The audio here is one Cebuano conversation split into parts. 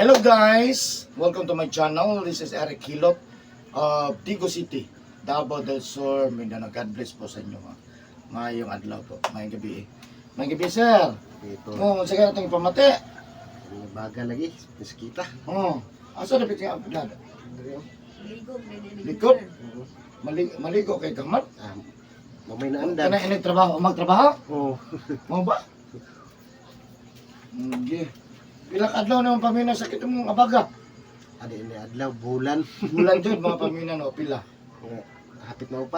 Hello guys! Welcome to my channel. This is Eric Hilot of Tigo City, Davao del Sur, Mindanao. God bless po sa inyo, ha. Maayong adlaw po. Maayong gabi eh. Maayong gabi, sir. Dito. Oh, sige natin ipamati. Baga lagi, miskita. Oh, asa dapat nga dad? Ligo, Likod? Maligo kay kamat. Ah, mamay na andan. Kana ini trabaho, magtrabaho? Oh, Mo ba? Hindi. Pila ka adlaw naman pamina sakit mong abaga. Adi ini adlaw bulan. Bulan jud mga pamina no pila. Nga, hapit na 4.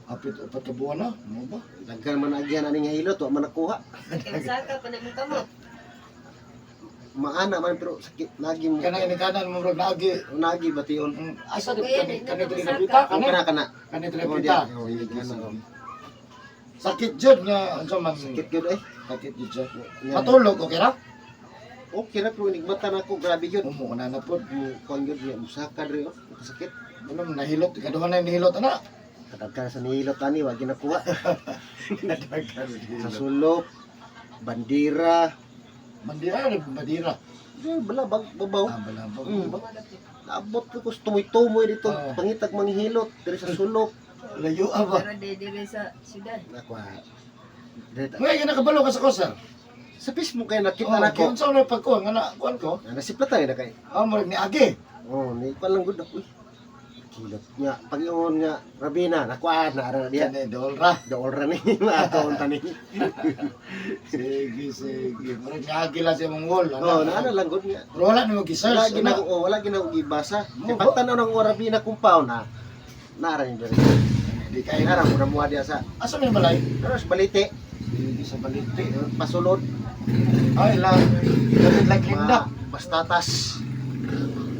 Apit 4 ka buwan na, mo ba? Daghan man agyan ani nga hilot, wa man nakuha. Kaya pa na mong kamot. Maana man pero sakit nagi mo. Kana ini kanan mo murag naagi. Nagi bation. Asa di Kaya kani di na kani diri masaka. napita Kung kani kana kana. kani diri Oh, napita. diya. Oh, hindi kana, oh. Sakit jud nga unsa man Sakit gyud eh. Sakit jud siya. Nga, Matulog okay ra? Okay ra pero inigmata na ako, grabe gyud. Umo na na pod. Mo kuan gyud niya musaka diri oh. Sakit. Ano nahilot kaduha na nahilot ana. Kadaghan sa nihilot ani wa ginakuha. Sa Sa sulok, bandira, Bandira ra bandira. eh, bala bag babaw. Ah, balabog. Naabot ko kus tumoy-tumoy dito, pangitag manghilot diri sa sulok. Layo ah ba. Pero di diri sa syudad. Nako. Ah. Diri Ngay nakabalo ka sa ko, sir. sa Facebook kay nakita Oh, na ko. unsa na pagkuan nga na kuan ko? Ah, nasiplatan na kay. Ah, murag ni agi. Oh, ni kuan lang gud ako. Uy. Kilot nga pag-ion nga Rabina nakuan na ara diya. Kani dol ra. Dool ra ni maatoon ta ni. Sige, sige. Murag ni agi lang sa imong wall. Oh, naana lang gud nga. Pero wala nimo gi-search. Wala gina ana. oh, wala gina ko gibasa. Mo Kay ba? pagtan-aw ng Rabina compound na. Naara ni diri. Di kay Naara mo na muha diya sa Asa may balay? pero sa Balite, Sige sa Balite. pasulod, Ay lang. Dapat like Linda. mga bastatas.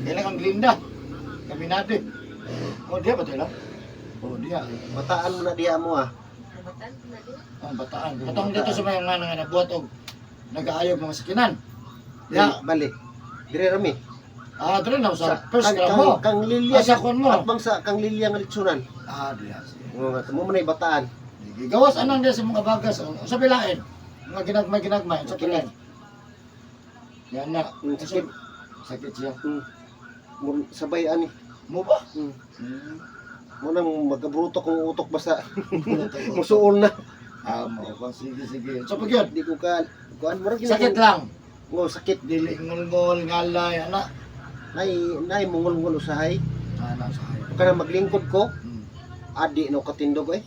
Ilang ang Linda. Kami nade. Oh, diya ba tayo lang? Oh, diya. Bataan mo na diya mo ah. Nabatan ko na di. Ang bataan. Katong dito sa mga nga nabuhat og nag-aayog mga sakinan. Ya. Ya, bali. Dire rami. Ah, dito na sa first kang, gram kang, mo. kang Lilia Ah, sa kuwan mo. At bang sa kang Lilia nga litsunan. Ah, diya. Sige. Oo nga, mo man ay bataan. Sige, gawas anang diya sa mga bagas. Sa pilain. Mga ginagmay ginagmay sa pilain. Yan na. Sakit. Sakit siya. Sabay ani. Mo ba? Mo nang magabruto kong utok basta musuol na. Ah, mo ba? Sige, sige. So pag yun, Di ko ka kuan mo ra sakit lang. Oo, sakit. Dili ngulngol, ngalay, ana. Nay nay mungol-ngol usahay. Ana sa kayo. Kana maglingkod ko, adi no katindog ay.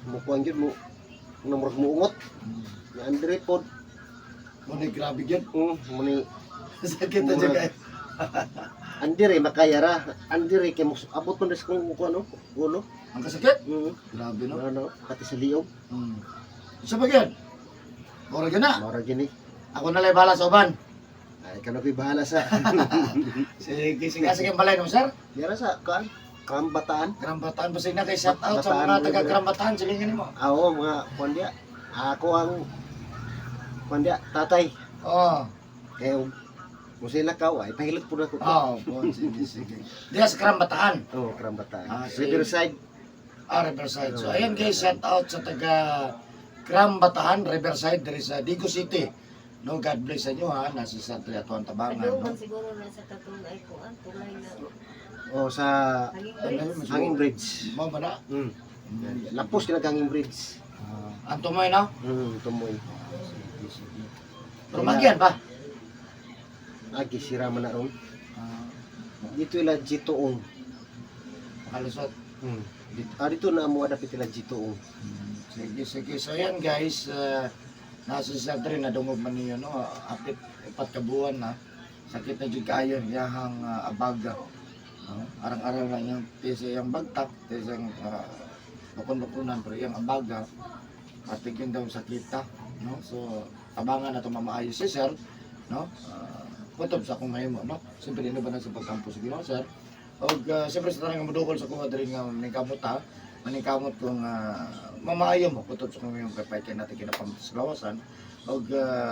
Mo kuan gyud mo na murag muungot. Ni Andre pod. Mo ni grabe gyud. Mo ni Sakit na jud kay. Andre makaya ra. Andre kay mo abot man sa kong kuan no, ulo. Ang kasakit? Grabe no. Ano, pati sa liog. So pag yun, mura gyud na. Mora gini. Ako na lang bahala sa uban. Ay, kano ko'y bahala sa. Sige, sige, sige, balay no, sir. Yara sa kan Kambataan. Karambataan ba na kay shout out sa Bataan, mga taga Bataan. Karambataan silingan nimo. Ah, oo, mga kuan diya. Ako ang kuan diya, tatay. Oh. Kaya kung sila ka, ay pahilot po na ko. Oh, bon, sige, sige. Diya sa Karambataan. Oo, Karambataan. Ah, sige. Riverside. Ah, Riverside. So ayan guys, shout out sa taga Karambataan, Riverside diri sa Digo City. No, God bless sa inyo ha. Nasa sa Triatuan Tabangan. Adto No? man siguro na sa katong ay kuan tulay na O sa hanging Ano bridge. yun, Hanging Bridge. Mo ba na? Lapos kinag Hanging Bridge. Ah, ang tumoy no? Tumoy. Sige, sige. Pero magyan pa. Agi sira man na ron. Ah, Dito ila Gitoong. makalusot. Dito, ah, dito na mo adapit ila Gitoong. Sige, sige. So ayan guys, nasa sa rin nadungog man niyo no, apit 4 ka buwan na. Sakit na jud kaayo iyahang abaga. No? Arang-arang lang yung tisa iyang bagtak, tisa iyang bukon-bukunan pero iyang abaga patigin daw sakita, no? So tabangan na to mamaayos si sir, no? Kutob sa akong mahimo, no? Siyempre dino ba na sa pagkampo sa Ginoo, sir? Og siyempre sa tanang nga modukol sa kuha diri nga ningkamot ha, maningkamot kung mamaayo mo kutob sa akong mahimo kay kay natin kinapamot sa lawasan. Og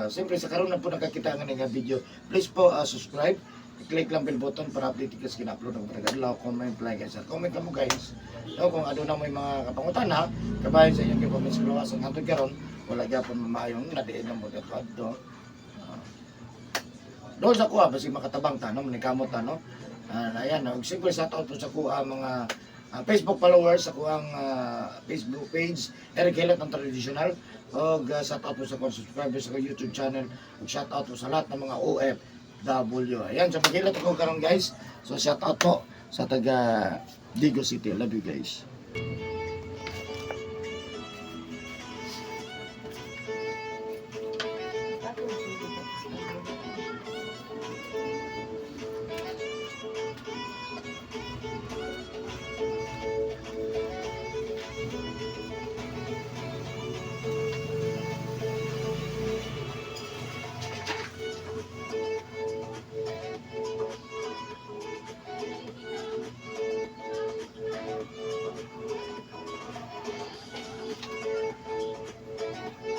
siyempre sa karon na po nakakita nga nga video, please po subscribe, click lang bell button para update ka sa kina-upload ng mga adlaw, comment, like, and share. Comment lang mo guys. No, kung aduna mo yung mga kapangutana, kabahin sa inyong kipamit sa lawasan hantod karon, wala gyapon mamayong nadiin na mo dito adto. Ah, Doon sa kuha basi makatabang ta, no, manikamot ta, no. Ayan, og siyempre shout out po sa kuha mga Facebook followers sa kuhang Facebook page Eric Hilot ang traditional og shout out po sa kuhang subscribers sa kuhang YouTube channel ug shout out po sa lahat ng mga OFW. Ayan, sa maghilot ako karon guys. So shout out po sa taga Digo City. I love you guys.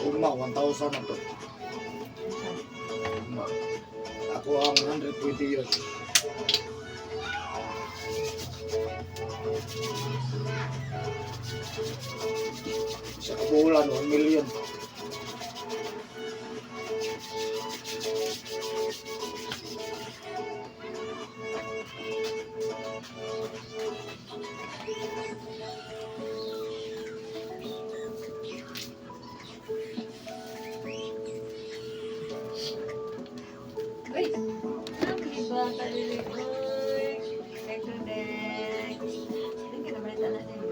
Ugma, 1,000 na to. Ugma. Ako ang 120 years. Sa kabulan, 1 million. Uy! Happy ba kalili? Uy! Thank you, Dex. Hindi ka naman na din.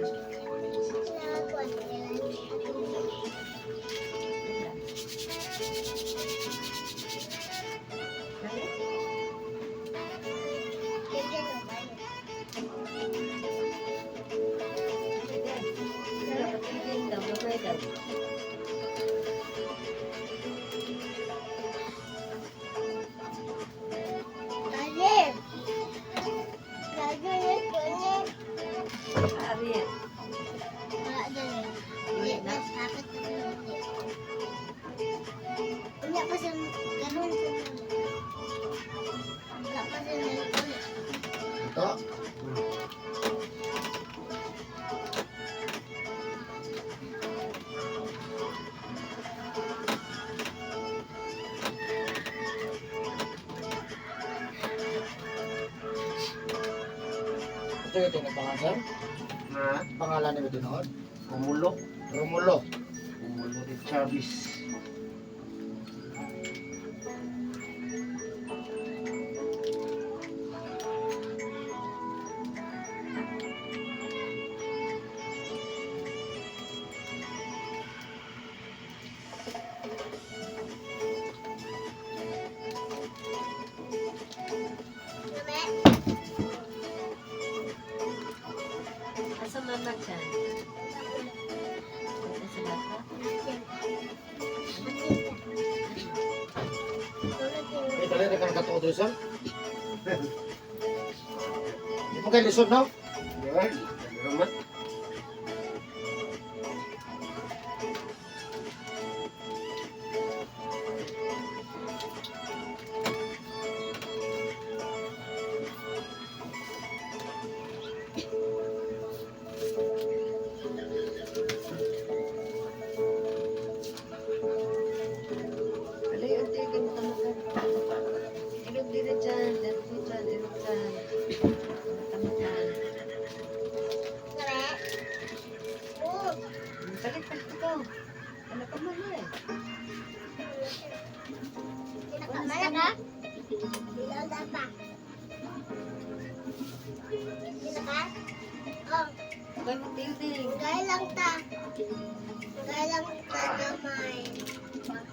Ari, Ito. Ito yung tinag sir? Na Pangalan ni tinuod? Romulo. Romulo. Romulo de Chavez. Asa mama dyan? Wala sa bata? Eh, dali na ka nakatuod rin, sir. Di mo kayo lisod, no? Yan, naman. Alay, ang tigil mo tamakan. Ilog dito dyan, dito dyan, ilog dyan. Tamakan. Palit, palit ikaw. Ano ka man eh? May building. Galang ta. Galang ta gamay. Galang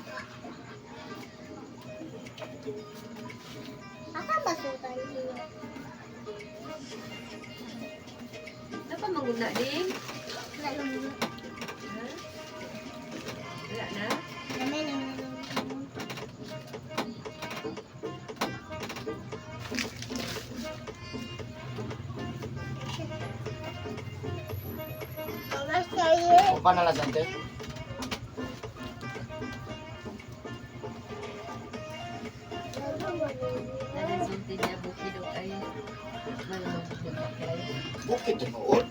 ta. Asa masutan niyo? Napa manguna din? Galang mo. Ha? Wala na? Gamay lang lang. Mama sa'yo. O, paano lang, Sante? Nanasulti niya bukid o ay malamang bukid kay. Bukid tinuod.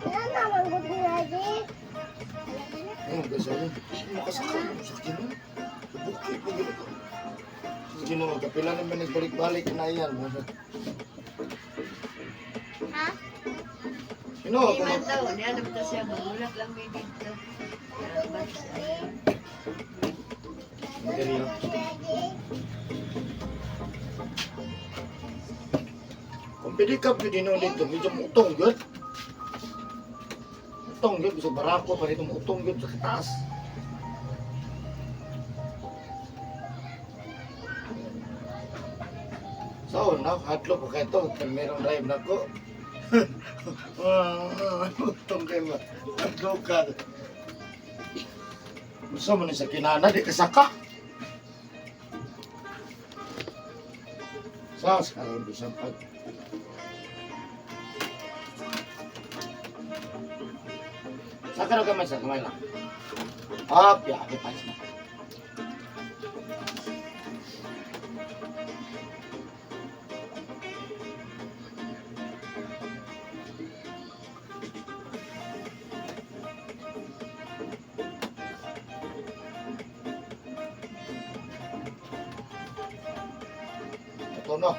Wala naman gud ni. Ayun, guys, ayun. Makasakit. Sakit mo. Bukid Ipon gid ko. Sige no, kapila naman nagbalik-balik na yan. Ha? Sino Di ako man mag daw, niya naman ta siya, magulat lang may dito. Kaya ba siya? Material. Kung pwede ka, pwede no dito. Medyo mutong yun. Mutong yun. Sa barako pa rito, mutong yun sa taas. So, na, hadlo pa kayo ito. Kaya merong drive na ko. Mutong kayo ba? Hadlo ka. Gusto mo ni sa kinana, di kasaka. Sa karon bisan pag Saka ra gamay sa gamay lang. Ah, piya pa na. Ito no.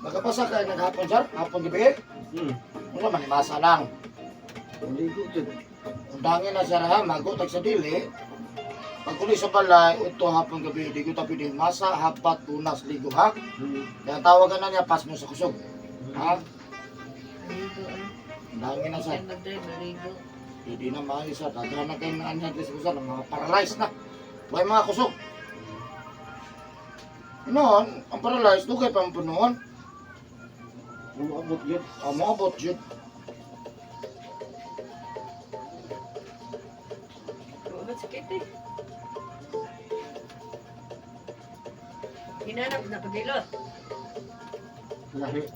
Nakapasa ka naghapon, sir? Hapon gabi? Wala man masa lang. Maligo jud. Undangin na sir ha, magutag sa dili. Pagkuli sa balay, uto hapon gabi, di ko tapi di masa, hapat, tunas, ligo ha. Kaya tawagan na niya, pas mo sa kusog. Ha? Maligo ah. Undangin na sir. Siya mag-drive, maligo. Hindi na maayos sir. Daghan na kayo na niya sa kusog, mga paralyzed na. Huwag mga kusog. Noon, ang paralyzed, dugay pa ang punoon. Umuabot jud. Ang moabot yun. Ba't sakit eh? Hinanap na pagilot. Lahi.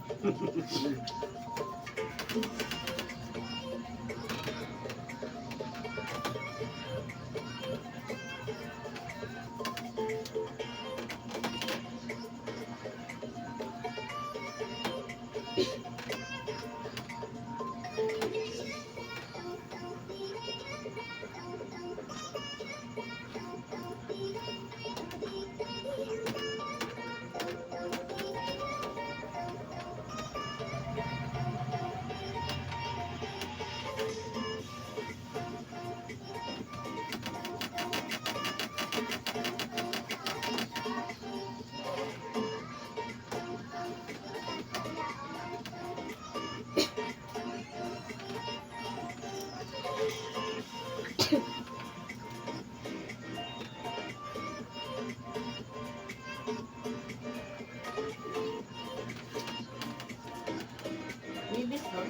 Bibis no?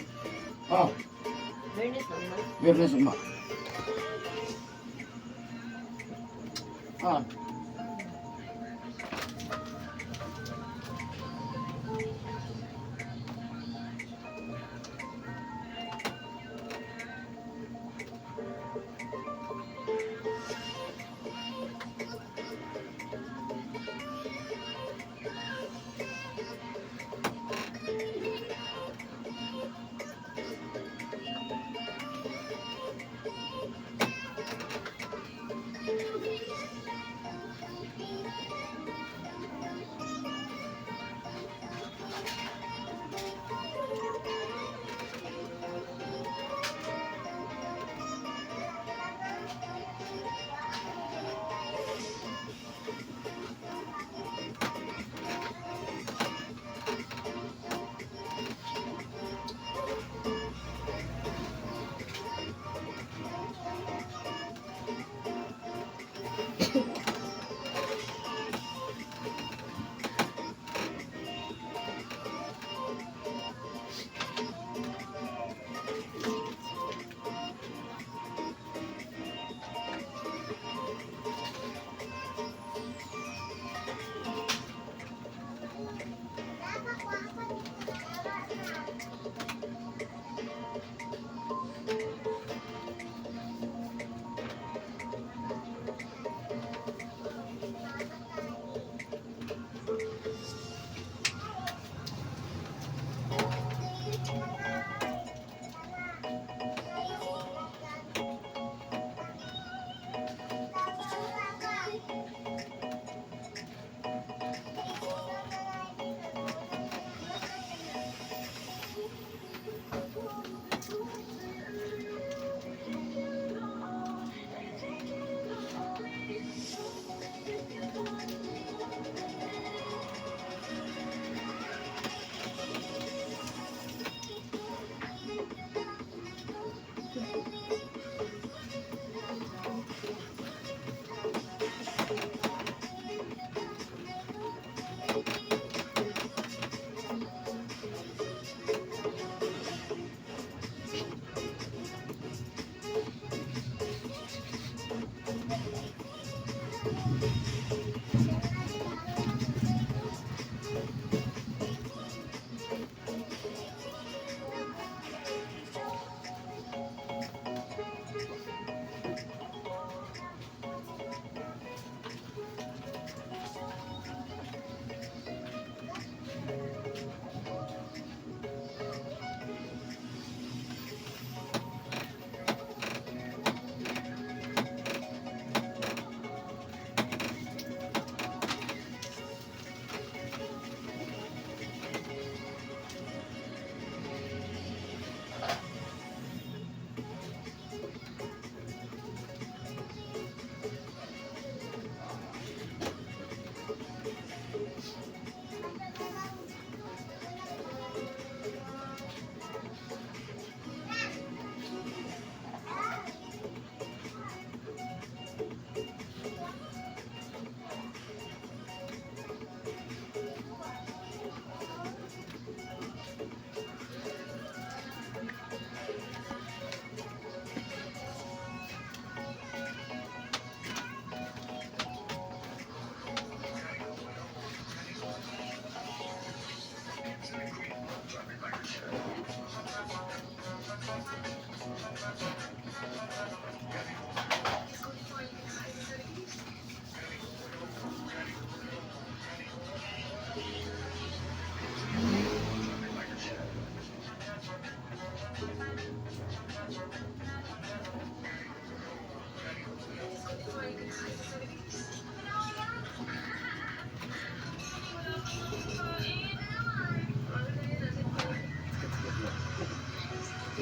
Oh, Bernis no? Ma? Biyernes uma. Ah.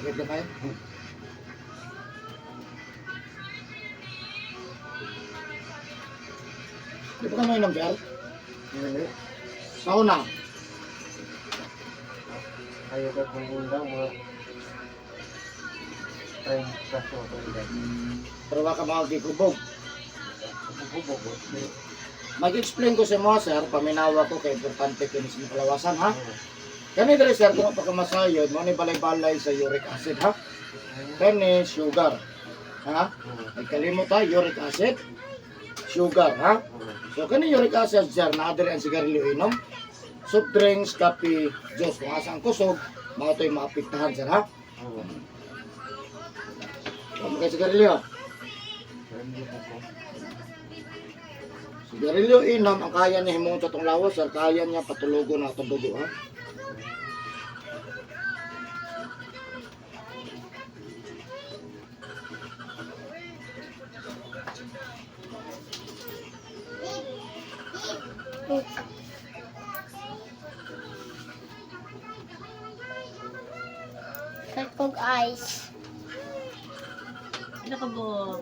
Sakit gamay. Di ba ka may number? Hindi. Sauna. Ayaw ka kung undang mga time kaso ko undang. Pero waka mga gikubog. Hubog ko. Mag-explain ko sa mga sir, paminawa ko kay importante kini sa mga kalawasan ha. Kani diri sir, kung pagkamasayod, mo ni balay-balay sa uric acid ha. Kani sugar. Ha? Nagkalimot ha, uric acid, sugar ha. So kani uric acid sir, naa diri ang sigarilyo inom, soft drinks, kape, juice. Kung asa ang kusog, mao to'y maapektahan sir ha. Kung kay sigarilyo. Sigarilyo inom, ang kaya niya himuon sa tong lawas, sir, kaya niya patulogon ang atong dugo ha. Kag ice. Ano ka bo?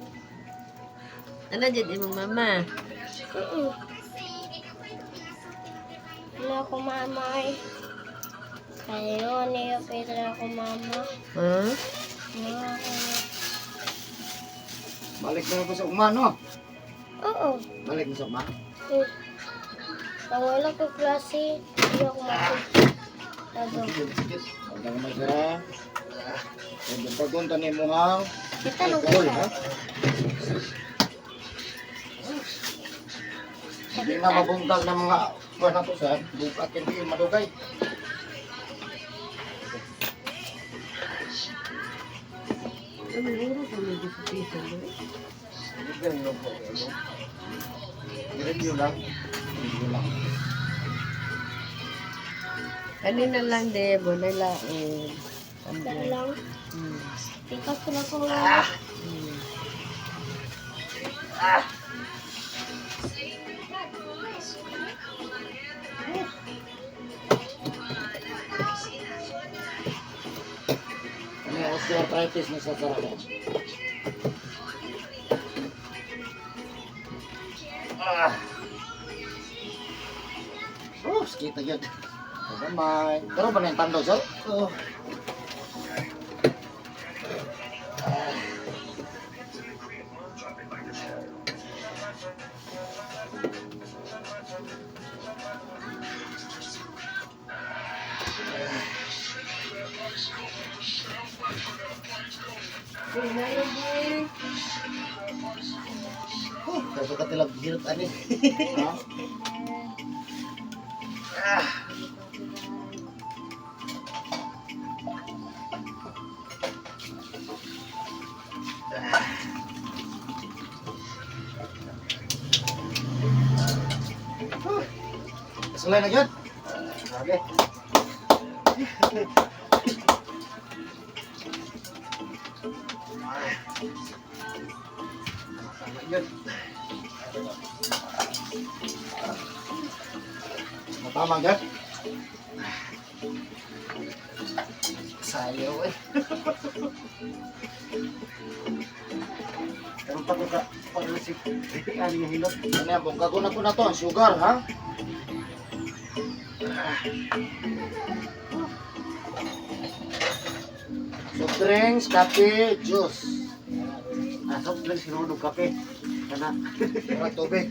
Ano dyan imong mama? Mm. Ano ako mama eh. Kayo, niyo pita ako mama. Huh? Ano ako? Balik na ako sa ugma, no? Oo. Balik na sa ugma. Pag wala ko klase, hindi ako matulog. Sige, Huwag na sir ha. Kaya pagunta ni mo hang Kita nung alcohol ha. Hindi na mabungkag ng mga buwan na to sir. Bukat hindi madugay. Ano oras ang medyo sa pisa mo? Review lang. Hindi lang. Kanina lang de, bonay lain. Dahil lang. Pikas ko na ko mama. Ano yung osteoarthritis na sa sarap? Oh, sakit na yun. Gamay. Pero ba na yung tando sir? Oh. Oh, kaso ka tilag hirot ani. Ha? Kasulay na yun. Grabe. Tama yun. Matama gyud. Sayaw eh. Pero pag ka pag-receive, ano yung hilot? Ano yan, bungkago na ko na to, ang sugar, ha? Soft drinks, kape, juice. Ah, soft drinks, sinunog kape. Kana. Mura tubig.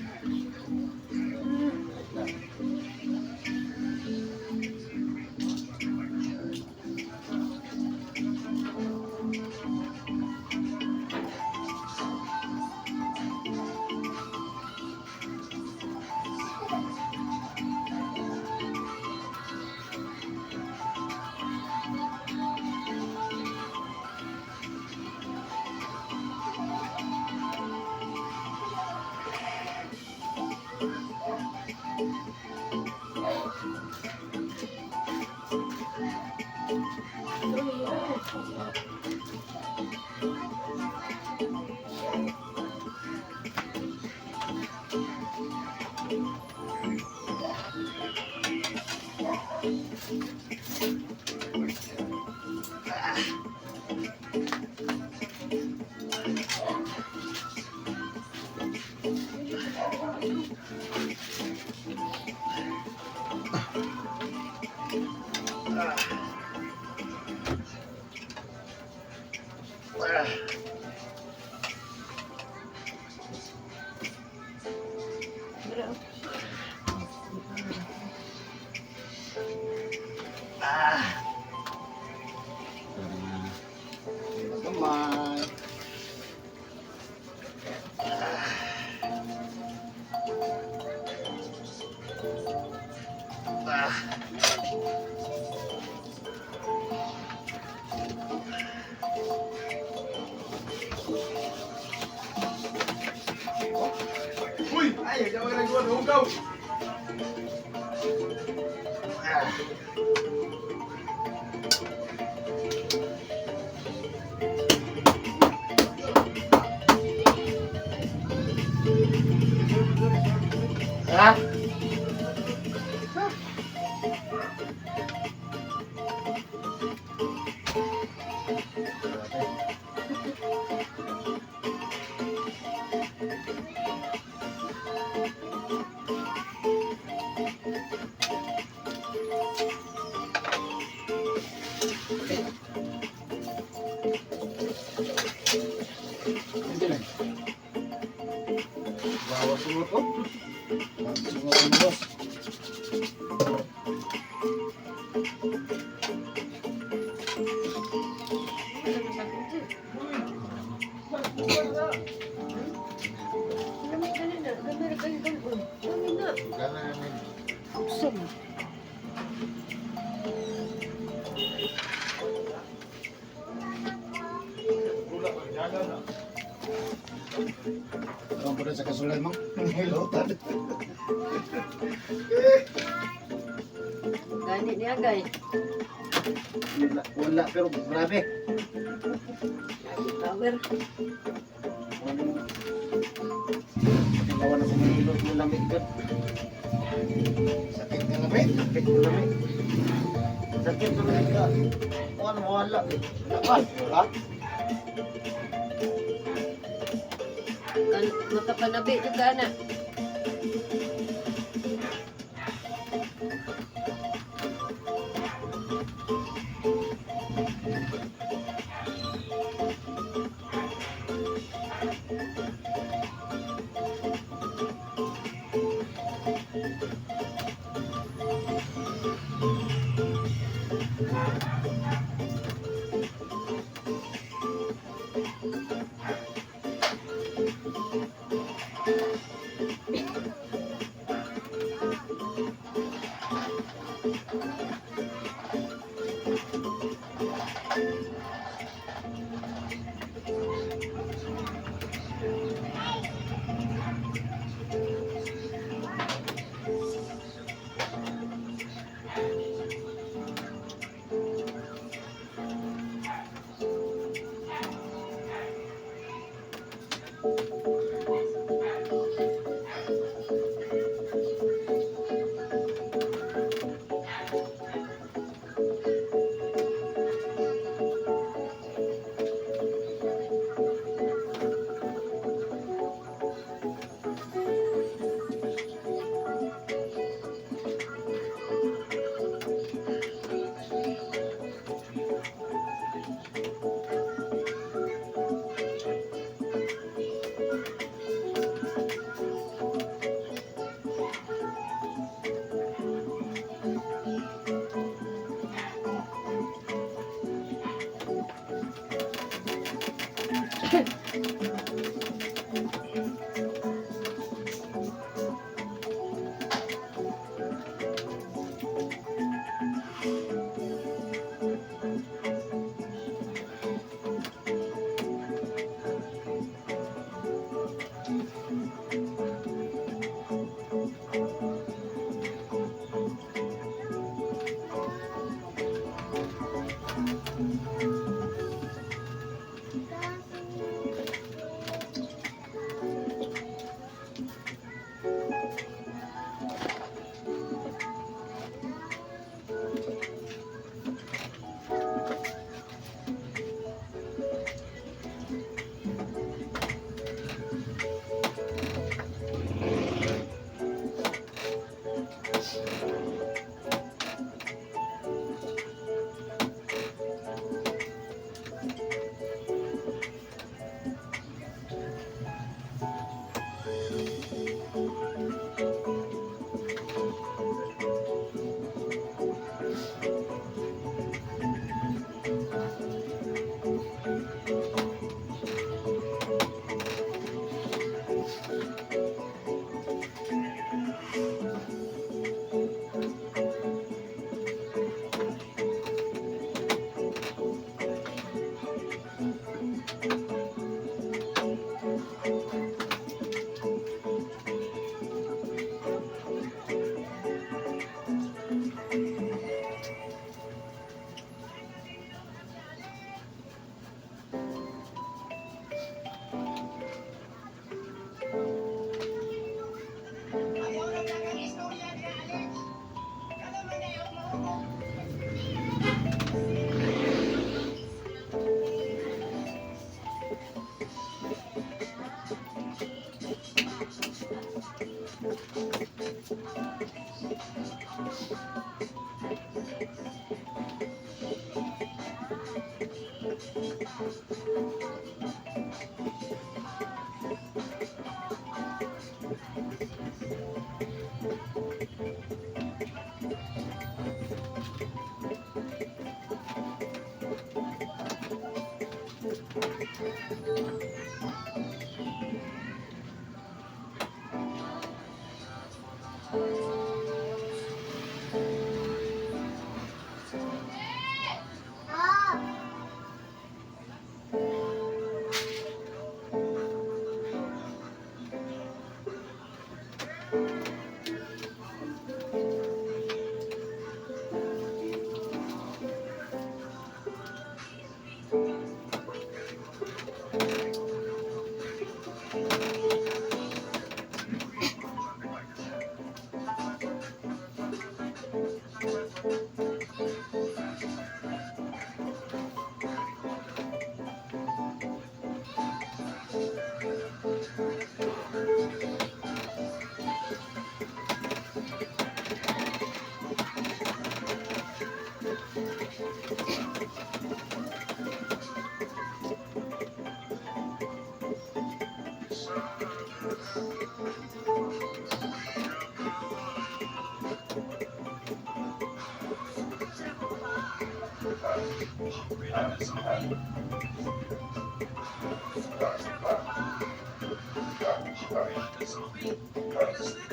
Ah. Gamay. Ah. Uy! Ay, hindi ako nagawa. Hugaw! Ah. Hindi lang. Bawas mo to. Sunod ang boss. Lamig ka na na. Gamay kayo galon. Dami na. Usam. Ano po rin sa kasulay mo? Hilotan. Gani niya gay. Wala, wala pero grabe. Lagi power. Ano? Gawa na sa Manilo, yung lamig ka. Sakit ka lamig. Sakit yung lamig. Sakit yung lamig ka. Wala, wala. Wala ba? Wala? Kan makapanabi jud ka na.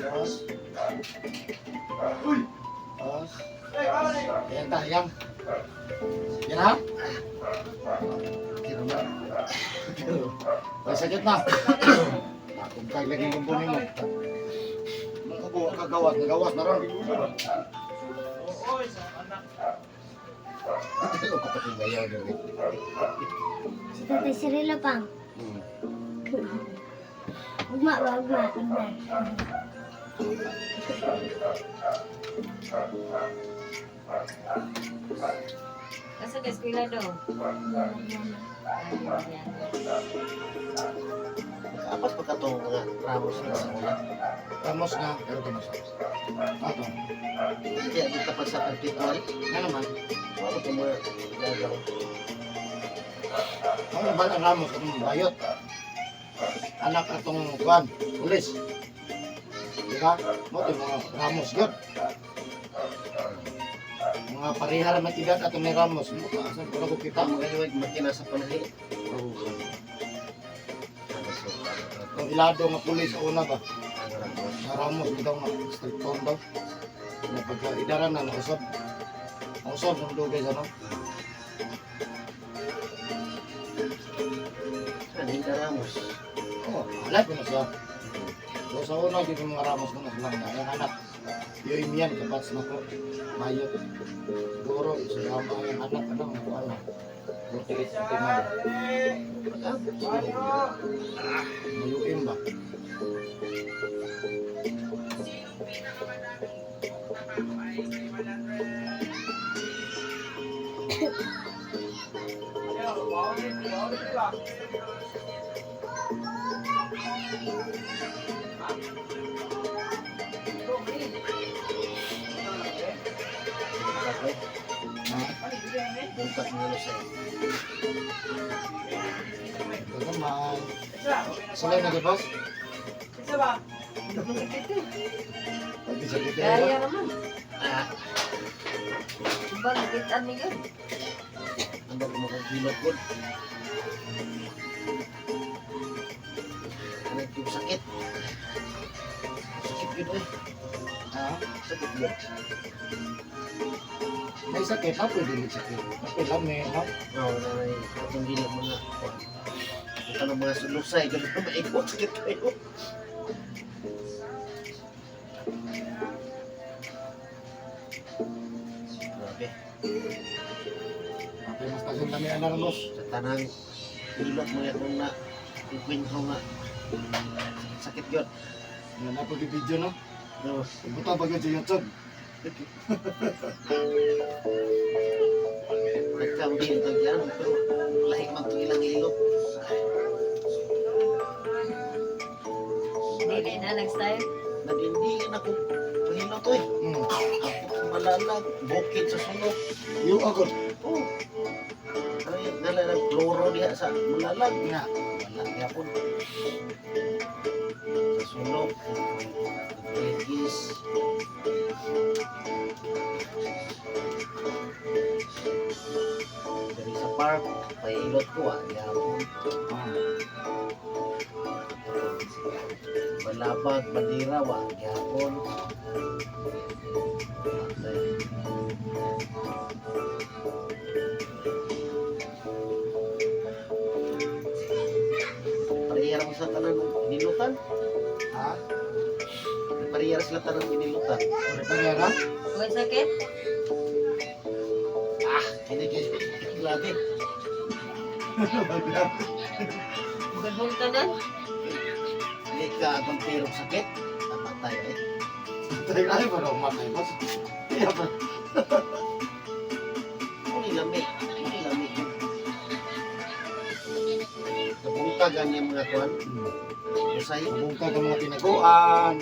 Dos. Uy! Dos. Ay, pare! Ayan ta, yan. Yan ha? Kira na. Ay, sakit na. Kung kag lagi kumpunin mo. Mong ubo ang kagawas, nagawas na ron. Oo, sa anak. Ano ko pati bayaw gawin? Si Tatay Cirilo pang. Ugma ba, ugma, ugma. Asa ka eskwela do? Ay, yan. Apas pa katong mga Ramos na sa una. Ramos nga, pero kamo sa. Ato. Kaya dito pa sa perpetual. Nga naman. Wala ko mga gagaw. Ang nabal ang Ramos atong bayot. Anak atong kwan, pulis. Di ba? Mo to mga Ramos gyud. Mga pareha ra man edad atong ni Ramos. Mo ka asa ko ko kita. Tama kayo ay makina sa panahi. Ang ilado nga pulis sa una ba? Ang Ramos. Sa Ramos bitaw nga stricton daw. Na pagka idaran na nausab. Nausab sa dugay sa no. Ano yung Ramos? Oh, alay ko na siya. So sa una gyud yung mga Ramos na lang na ang anak. Yoy miyan kabats na ko. Mayot. Siguro sa ang anak ano ang kuan na. 48 pati na. Mayuim ba? Okay. Ha? Buntag mo na siya. Gamay. Sila na gibas? Isa ba? Masakit eh. Pwede sa kita. Kaya naman. Ah, Diba, nakitaan ni yun. ang dami mo kong hilot ko. Ano yung sakit? Sakit yun eh. Ha? Sakit yun. May sakit ha? Pwede may sakit. Pwede lami, no? Oo, na may atong gilot mga kuwan. Ito ng mga sulusay, ganun na maigot sakit kayo. Grabe. Okay, mas tagal kami ang Ramos. Sa tanang hilot mo yung na ikwento nga. Sakit yun. Yan na pag-video, no? No. Ibuta ba sa YouTube? Nagkambi yung tagyan, pero lahig man itong ilang hilot. Dili na, nag-style. Nadindi ako Pahilot oy. Ako malalag bukid sa sulok. Yung agad. Oh. Ay, dala ng kloro diha sa malalag. Nga. Wala gyapon. Sa sulok. Nagligis. Dari sa park, pahilot ko ah, gyapon. Balabag, bandira, wa, gyapon. Patay. Parehara mo sa tanan ng inilutan. Ha? Parehara sila tanan ng inilutan. Parehara? May sakit? Ah, kini kini grabe. Gabong tanan? Hindi ka akong pirong sakit. Napatay eh. Tayo ay ba raw matay boss? Iya ba? Uli lami. Uli lami. Nabungtag ang iyang mga kuan. Usay. Bungkag ang mga tinaguan.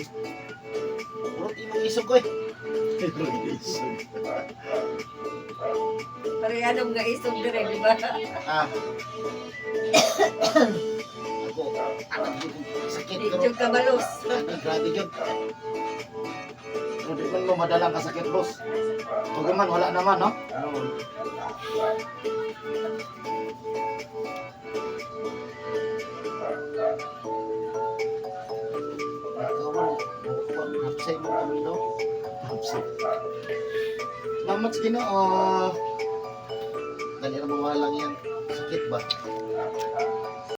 Purot imong isog ko eh. Pareha nga isog dire, di ba? Ah. Ako, anak ko sakit Di pero jud kabalos. Ay, grabe yun. Pero di man mo madalang kasakit boss. Pag man wala naman no? Ano? Ikaw man, kuwan, hapsay mo kami, no? Hapsay. Salamat sa Ginoo. Dali na mawala lang yan. Sakit ba?